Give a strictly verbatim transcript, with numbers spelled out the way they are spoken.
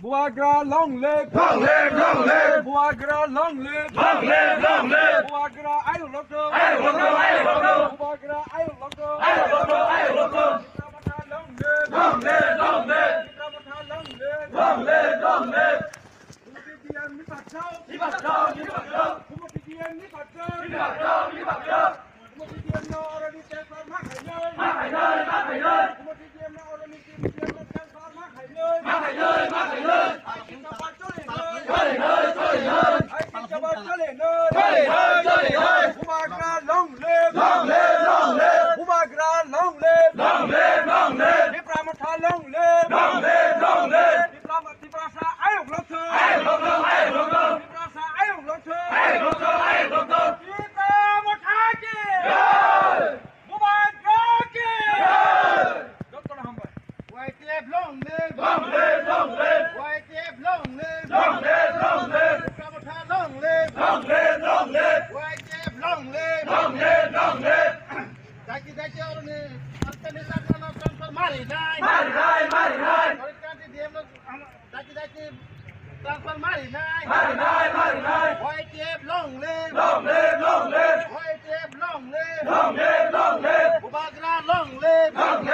Bubagra long live! Long live, long live! Bubagra long live! Long live, long live! Bubagra ayuk lokthung! Ayuk lokthung, ayuk lokthung! Bubagra ayuk lokthung! Ayuk lokthung, ayuk lokthung! Tipra Motha long live! Long live, long live! Tipra Motha long live! Long live, long live! Khumulwng D M ni baksa! Ni baksa, ni baksa! Khumulwng D M ni baksa! Ni baksa, ni baksa! Khumulwng D M no oroni transfer ma khainai! Ma khainai, ma khainai! Khumulwng D M no oroni D M no transfer ma khainai! Ma khainai, ma khainai! Ai ki chaba chole nai! Chole nai, chole nai! Ai ki chaba chole nai! Chole nai, chole nai! Bubagra long live! Long live, long live! Bubagra long live! Long live, long live! Tipra Motha long live! Long live, long live! Tipra Tiprasa ayuk lokthung! Ayuk lokthung, ayuk lokthung! Tiprasa ayuk lokthung! Ayuk lokthung, ayuk lokthung! Tipra Motha ki! Jai! Bubagra ki! Jai! Jotono hambai. Y T F long live! Long live, long live! Y T F long live! Long live, long live! Tipra Motha long live! Long live, long live! Y T F long live! Long live, long live! Daki daki oroni, orkani lakna transfer mari nai! Mari nai, mari nai! Orkani D M no Daki daki transfer mari nai. Mari nai, mari nai. Y T F long live. Long live, long live. Y T F long live. Long live, long live. Bubagra long live. Long